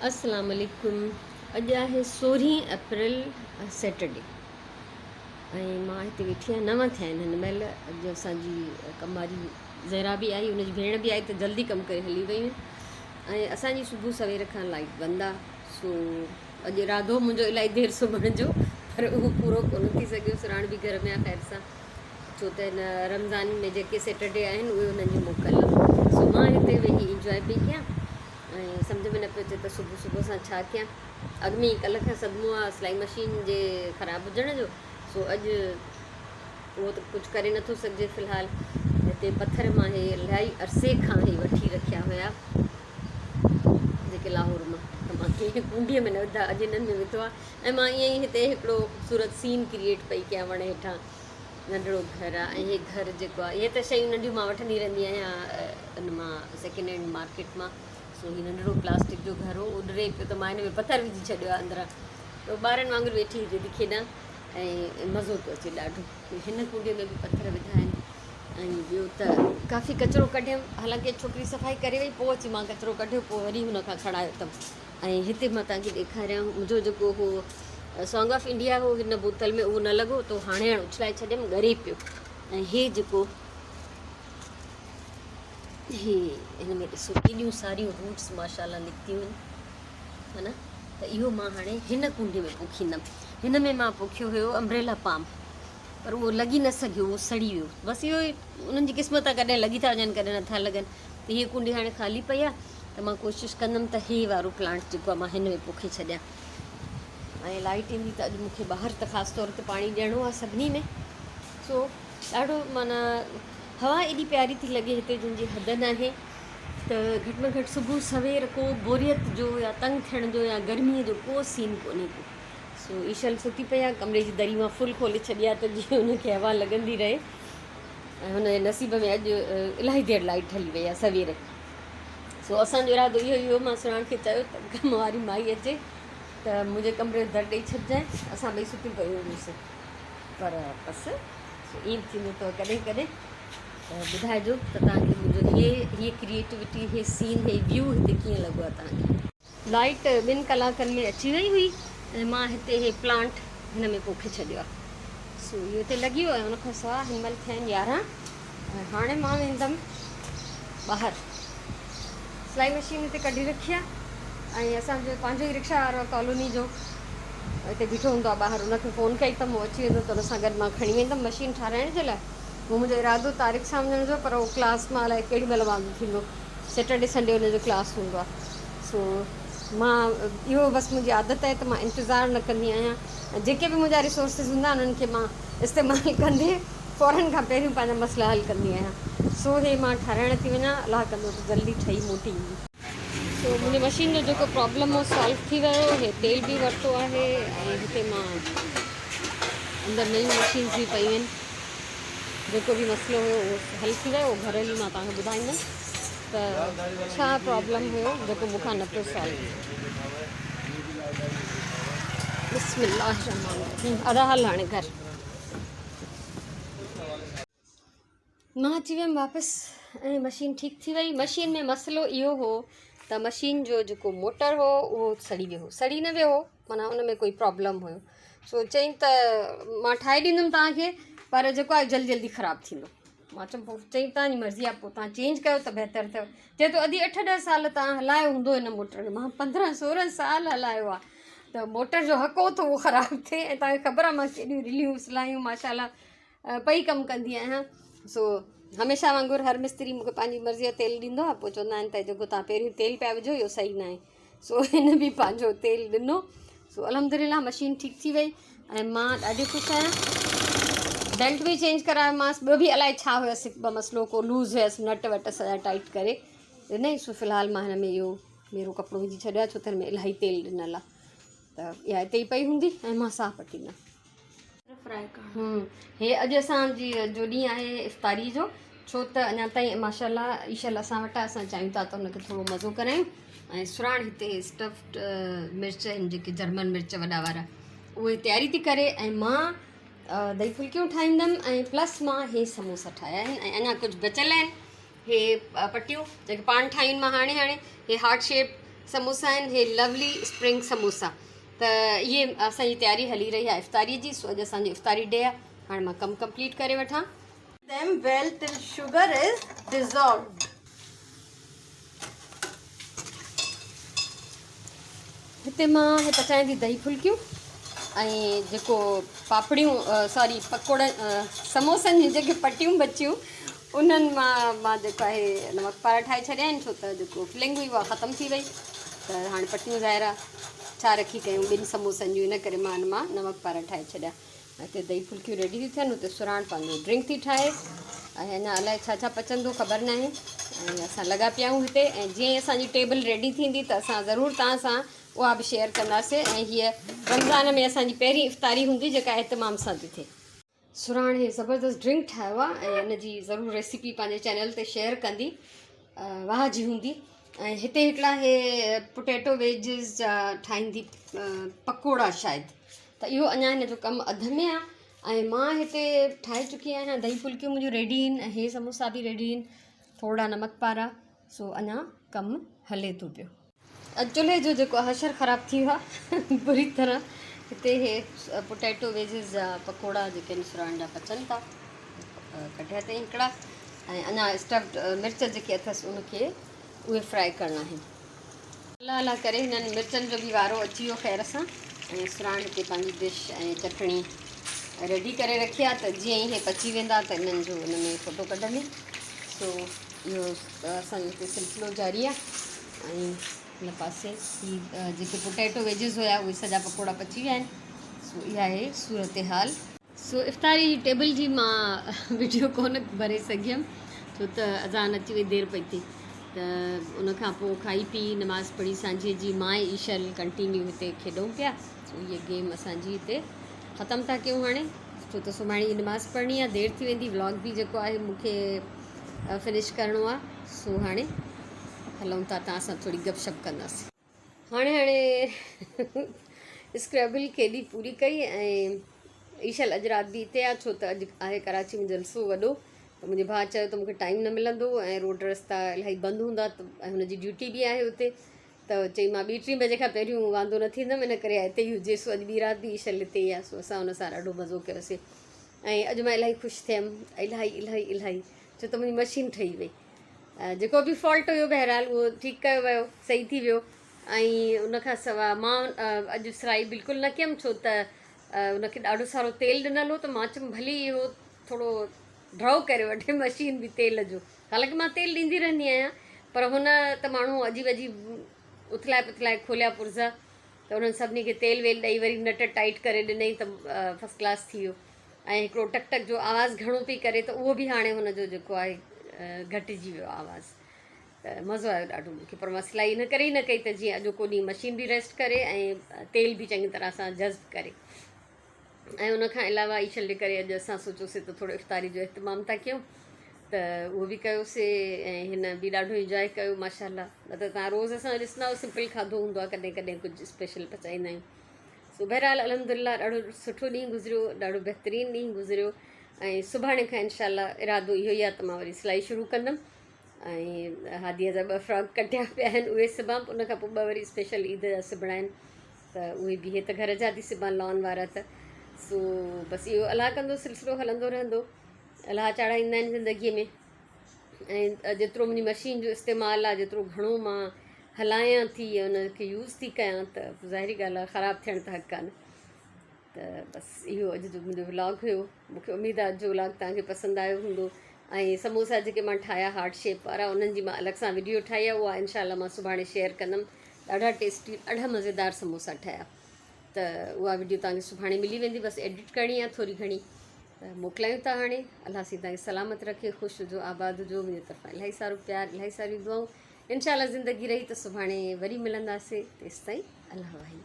اسلام عليڪم اڄ آهي سورهين اپريل سيٽرڊي ۽ مان هتي ويٺي آهيان نو ٿيا آهن هن مهل اڄ اسانجي ڪم واري زهرا به آئي ان جي ڀيڻ به آئي ته جلدي ڪم ڪري هلي ويون ۽ اسانجي صبح سوير کان لائٽ بند آ سو اڄ ارادو منهنجو الاهي دير سمهڻ جو پر اهو پورو ڪونه ٿي سگهيو سراڻ به گهر ۾ آ خير سان ڇو ته هن رمضان ۾ جيڪي سيٽرڊي آهن اهي انهن جي موڪل آ سو مان هتي ويهي انجواء پئي ڪيان ۽ سمجهه ۾ نه پيو اچي ته صبح صبح سان ڇا ڪيان. اڳ ۾ ئي ڪلهه کان صدمو آ سلائي مشين جي خراب هجڻ جو سو اڄ اهو ته ڪجهه ڪري نٿو سگهجي في الحال هتي پٿر مان هي الاهي عرصي کان هي وٺي رکيا هيا جيڪي لاهور مان ته مان ڪنهن ڪونڊيء ۾ نه وڌا اڄ هنن ۾ وڌو آ ۽ مان ائين ئي هتي هڪڙو خوبصورت سين ڪريئيٽ پئي ڪيان وڻ هيٺان ننڍڙو گهر آ ۽ هي گهر جيڪو آ اهي ته شيون ننڍيون مان وٺندي رهندي آهيان ان مان سيڪنڊ هينڊ مارڪيٽ مان سو هي ننڍڙو پلاسٽڪ جو گهر هو اڏري پيو ته مان هن ۾ پٿر وجهي ڇڏيو آ اندران ته ٻارن وانگر ويٺي هتي ٿي کيڏان ۽ مزو پيو اچي ڏاڍو هن ڪونڊي ۾ به پٿر وڌا آهن ۽ ٻيو ته ڪافي ڪچرو ڪڍيم حالانڪه ڇوڪري صفائي ڪري وئي پوء اچي مان ڪچرو ڪڍيو پوء وري هن کان کڻايو اٿم ۽ هتي مان توهان کي ڏيکاريان منهنجو جيڪو هو سانگ آف انڊيا هو هن بوتل ۾ اهو نه لڳو ته هاڻي هاڻي اڇلائي ڇڏيم ڳري پيو ۽ هي جيڪو هي هن ۾ ڏسو ڪيڏيون ساريون روٽس ماشاء الله نڪتيون آهن ها نه ته اهو مان هاڻي هن ڪونڊي ۾ پوکيندم هن ۾ مان پوکيو هيو امبريلا پام پر اهو لڳي نه سگهيو اهو سڙي ويو بس اهو انهن جي قسمت آهي ڪڏهن لڳي ٿا وڃن ڪڏهن نٿا لڳن ته هيء ڪونڊي هاڻي خالي پئي آهي ته مان ڪوشش ڪندم ته هي وارو پلانٽ جيڪو آهي مان هن ۾ پوکي ڇڏيان ۽ لائٽ ايندي ته اڄ مون کي ٻاهر ته خاص طور تي پاڻي ڏيڻو آهي سڀني ۾ سو ڏاڍو معنيٰ هوا ايڏي پياري ٿي لڳي هتي جنهن جي حد ناهي ته گهٽ ۾ گهٽ صبح سوير ڪو بوريت جو يا تنگ ٿيڻ جو يا گرميء جو ڪو سين ڪونهي ڪو سو ايشل ستي پئي آهي ڪمري جي دري مان فل کولي ڇڏي آهي ته جيئن هن کي هوا لڳندي رهي ۽ هن جي نصيب ۾ اڄ الاهي دير لائيٽ هلي وئي آهي سوير سو اسان جو ارادو اهو ئي هو مان سراڻ کي چيو ته ڪم واري مائي اچي ته منهنجي ڪمري جو در ڏئي ڇڏجانء اسان ٻئي ستيون پيون هونديونسين پر بس سو ائين به ٿيندو اٿو ڪڏهن ڪڏهن ته ٻڌائجو ته توهان کي منهنجو هي هي ڪريئيٽوٽي هي سين هي ويو هتي ڪيئن لڳو آهي توهان کي. لائيٽ ٻن ڪلاڪن ۾ اچي وئي هئي ۽ مان هتي هي پلانٽ هن ۾ پوکي ڇڏيو آهي. سو اهو هتي لڳي ويو ۽ ان کان سواء هن مهل ٿيا آهن 11 ۽ هاڻي مان ويندم ٻاهر. سلائي مشين هتي ڪڍي رکي آهي ۽ اسان جو پنهنجو ئي رڪشا وارو آهي ڪالوني جو هتي بيٺو هوندو آهي ٻاهر ان کي فون ڪئي اٿم هو اچي ويندو ته ان سان گڏ مان کڻي ويندم مشين ٺاراهڻ جي لاء. هو منهنجو ارادو طارق سان وڃڻ جو پر هو ڪلاس مان الائي ڪيڏي مهل واندو ٿيندو. سيٽرڊي سنڊي ان جو ڪلاس هوندو آهي سو مان اهو بس منهنجي عادت آهي ته مان انتظار نه ڪندي آهيان ۽ جيڪي به منهنجا ريسورسز هوندا آهن انهن کي مان استعمال ڪندي فورن کان پهريون پنهنجا مسئلا حل ڪندي آهيان سو هي مان ٺهرائڻ ٿي وڃان الله ڪندو ته جلدي ٺهي موٽي ايندي. سو منهنجي مشين جو جيڪو پرابلم هو سالو ٿي ويو هي تيل به ورتو آهي ۽ هتي مان اندر نيون مشينز به پيون آهن. جيڪو به مسئلو هيو اهو حل ٿي ويو گهر هلي مان توهان کي ٻڌائيندم ته ڇا پرابلم هيو جيڪو مون کان نه پيو سالو ٿئي. بسم الله الرحمن الرحيم ادا هل هاڻي گهر. مان اچي ويم واپس ۽ مشين ٺيڪ ٿي وئي مشين ۾ مسئلو اهو هو ته مشين جو جيڪو موٽر هو اهو سڙي ويو هو سڙي نه ويو هو معنيٰ ان ۾ ڪوئي پرابلم هيو سو چئين ته مان ٺاهي ڏيندم توهان کي پر جيڪو آهي جلدي جلدي خراب ٿيندو مان چيم پوء چئين توهان جي مرضي آهي پوء توهان چينج ڪيو ته بهتر اٿو چئي ٿو ادي اٺ ڏهه سال توهان هلايو هوندو هن موٽر کي مان پندرهن سورهن سال هلايو آهي ته موٽر جو حق هو ته اهو خراب ٿئي ۽ توهان کي خبر آهي مان ڪيڏيون رليون سلايون ماشاء الله پئي ڪم ڪندي آهيان سو هميشه وانگر هر مستري مونکي پنهنجي مرضي جو تيل ڏيندو آهي پوء چوندا آهن ته جيڪو توهان پهريون تيل پيا وجهو اهو صحيح ناهي سو هن به پنهنجو تيل ڏنو سو الحمدلله مشين ٺيڪ ٿي وئي ۽ مان ڏاڍي خوش آهيان بيلٽ به چينج ڪرايومانس ٻيو به الائي ڇا هيس هڪ ٻه مسئلو ڪو لوز هيس نٽ وٽ سڄا ٽائيٽ ڪري ڏنائين سو في الحال مان هن ۾ اهو ميرو ڪپڙو وجهي ڇڏيو آهي ڇو ته هن ۾ الاهي تيل ڏنل آهي ته اها هتي ئي پئي هوندي ۽ مان ساهه پٽيندم هي اڄ اسان جي جو ڏينهن آهي افطاري جو ڇو ته اڃا تائين ماشاء الله عيشل اسان وٽ آهي اسان چاهيون ٿا ته ان کي ٿورو مزو ڪرايون ۽ سراڻ هتي اسٽفڊ مرچ آهن جيڪي جرمن مرچ وڏا وارا اهي تياري ٿي ڪري ۽ مان دهي ڦلڪيون ٺاهيندم ۽ پلس مان هي سموسا ٺاهيا آهن ۽ اڃا ڪجهه بچيل آهن هي پٽيون جيڪي پاڻ ٺاهيون مان هاڻي هاڻي هي هارٽ شيپ سموسا آهن هي لولي اسپرنگ سموسا ته اهي اسان جي تياري هلي رهي آهي افطاري جي سو اڄ اسان جو افطاري ڊي آهي هاڻي مان ڪم ڪمپليٽ ڪري وٺان. Them well till sugar is dissolved. هتي مان هي پچايان ٿي دهي ڦلڪيون ۽ جيڪو پاپڙيون سوري پڪوڙن سموسن جون جيڪي پٽيون بچيون انهن مان مان جيڪو آهي نمڪ پارا ٺاهي ڇڏيا آهن ڇو ته جيڪو فلنگ هئي اها ختم ٿي وئي ته هاڻي پٽيون ظاهر آهي ڇا رکي ڪيون ٻن سموسن جون ان ڪري مان ان مان نمڪ پارا ٺاهي ڇڏيا هتي دهي ڦلڪيون ريڊي ٿيون ٿين اتي سراڻ پنهنجو ڊرنڪ ٿي ٺاهي ۽ اڃا الائي ڇا ڇا پچندو خبر ناهي ۽ اسان لڳا پيا آهيون هتي ۽ جيئن ئي اسان جي ٽيبل ريڊي ٿيندي ته اسان ضرور توهان سان اها به شيئر ڪنداسين ۽ هيء رمضان ۾ اسان جي پهرين افطاري هوندي جيڪا اهتمام سان ٿي ٿئي. سراڻ هي زبردست ڊرنڪ ٺاهيو آهي ۽ ان جي ضرور ريسيپي پنهنجي چينل تي شيئر ڪندي واهه جي هوندي ۽ هتي هڪڙا هي پوٽيٽو ويجز جا ٺاهيندي پڪوڙا شايد ته اهو اڃا هن جو ڪم اڌ ۾ آهي ۽ مان هتي ٺاهي چڪي آهيان دهي ڦلڪيون منهنجون ريڊي آهن ۽ هي سموسا به ريڊي آهن ٿورڙا نمڪ پارا سو اڃا ڪم هلي ٿو پيو. اڄ چلهي جو جيڪو حشر خراب ٿي ويو آهي بري طرح هتي هي پوٽيٽو ويجز جا پڪوڙا جيڪي آهن سراڻ جا پچن ٿا ڪڍيا اٿئي هڪڙا ۽ اڃا اسٽفڊ مرچ جيڪي اٿس ان کي اهي فرائي ڪرڻا آهن الله الله ڪري هنن مرچن جو به وارو اچي ويو خير سان ۽ سراڻ هتي پنهنجي ڊش ۽ چٽڻي ريڊي ڪري رکي آهي ته جيئن ئي هي پچي ويندا ته انهن جو ان ۾ فوٽو ڪڍندي سو اهو اسان جو هتي سلسلو جاري آهي ۽ هن پاسي هي جيڪي پوٽيٽو ويجز هيا اهي سڄا پڪوڙا پچي ويا آهن سو اها آهي صورتحال. سو افطاري جي ٽيبل جي مان وڊيو ڪونه ڀري سگهيم ڇو ته اذان اچي وئي دير پئي ٿي ته ان کان پوء کائي پي نماز پڙهي سانجهي جي مان ۽ ايشل ڪنٽينيو هتي کيڏون پيا سو هيء گيم اسان جي هتي ختم ٿا ڪيون هاڻي ڇو ته سڀاڻي جي نماز پڙهڻي آهي دير ٿي ويندي ولاگ به جيڪو آهي مون کي فنش ڪرڻو آ سو هاڻي هلون ٿا توهان سان ٿوري گپ شپ ڪنداسين. هاڻي هاڻي اسڪريبل کيڏي پوري ڪئي ۽ ايشل اڄ رات به هتي آ ڇو ته اڄ آهي ڪراچي ۾ جلسو وڏو ته منهنجي ڀاء چيو ته مونکي ٽائيم نه ملندو ۽ روڊ رستا الاهي بند هوندا ته ۽ هن جي ڊيوٽي به آهي اتي ته چئي مان ٻي ٽين بجي کان پهريون واندو نه ٿيندم ان ڪري هتي ئي هجي سو اڄ ٻي رات به ايشل هتي ئي آ سو اسان هن سان ڏاڍو مزو ڪيوسين ۽ اڄ مان الاهي خوش ٿيم الاهي الاهي الاهي ڇو ته منهنجي مشين ٺهي وئي جيڪو به فالٽ هيو بهرحال اهو ٺيڪ ڪيو ويو صحيح ٿي ويو ۽ ان کان سواء مان اڄ سلائي بلڪل نه ڪيم ڇو ته ان کي ڏاڍو سارو تيل ڏنل هو ته مان چيم ڀلي اهو ٿورو ڍؤ ڪري وٺي مشين به تيل جو حالانڪه مان تيل ڏيندي رهندي آهيان پر هن ته ماڻهو عجيب عجيب اٿلائي پٿلائي کوليا پرزا ته انهن سڀني کي تيل ويل ڏئي وري نٽ ٽائيٽ ڪري ڏنائين ته فرسٽ ڪلاس ٿي ويو ۽ هڪڙو ٽڪ ٽڪ جو آواز گهڻو پئي ڪري ته اهو به هاڻي هن جو جيڪو آهي گهٽجي ويو آواز ته مزو آيو ڏاڍو مونکي پر مان سلائي ان ڪري ئي نه ڪئي ته جيئن اڄوڪو ڏينهن مشين به ريسٽ ڪري ۽ تيل به چڱي طرح سان جذب ڪري ۽ ان کان علاوه عيشل جي ڪري اڄ اسان سوچيوسي ته ٿورو افطاري جو اهتمام ٿا ڪيون ته اهو به ڪيوسي ۽ هن به ڏاڍو انجوائي ڪيو ماشاء الله نه ته تان روز اسان ڏسندا آهيو سمپل کاڌو هوندو آهي ڪڏهن ڪڏهن ڪجهه اسپيشل پچائيندا آهيون سو بهرحال الحمد لله ڏاڍو سٺو ڏينهن گذريو ڏاڍو بهترين ڏينهن گذريو ۽ سڀاڻي کان انشاء الله ارادو اهو ئي آهي ته مان وري سلائي شروع ڪندم ۽ هاديء جا ٻه فراڪ ڪٽيا پيا آهن اهي سبان ان کان پوء ٻه وري اسپيشل عيد جا سبڻا آهن ته اهي به هي ته گهر جا ٿي سبان لان وارا ته سو بس اهو الله ڪندو سلسلو هلندو رهندو الله چاڙها ايندا آهن زندگيء ۾ ۽ جيترو منهنجي مشين جو استعمال آهي جيترو گهڻو مان هلايان ٿي ان کي يوز ٿي ڪيان ته ظاهري ڳالهه آهي خراب ٿيڻ ته حق آهي نه ته بس اهو اڄ جو منهنجو ولاگ هيو مونکي اميد آهي اڄ جو ولاگ توهان کي پسند آيو هوندو ۽ سموسا جيڪي مان ٺاهيا هارٽ شيپ وارا انهن جي مان الڳ سان وڊيو ٺاهي آهي اها انشاء الله مان سڀاڻي شيئر ڪندم ڏاڍا ٽيسٽي ڏاڍا مزيدار سموسا ٺهيا ته اها وڊيو توهان کي سڀاڻي ملي ويندي بس ايڊٽ ڪرڻي آهي ٿوري گهڻي ته موڪلايون ٿا هاڻي الله سائين توهان کي سلامت رکي خوش هجو آباد هجو منهنجي طرفان الاهي سارو پيار الاهي ساريون دعائون انشاء الله زندگي رهي ته سڀاڻي وري ملنداسين تيستائين الله واهي.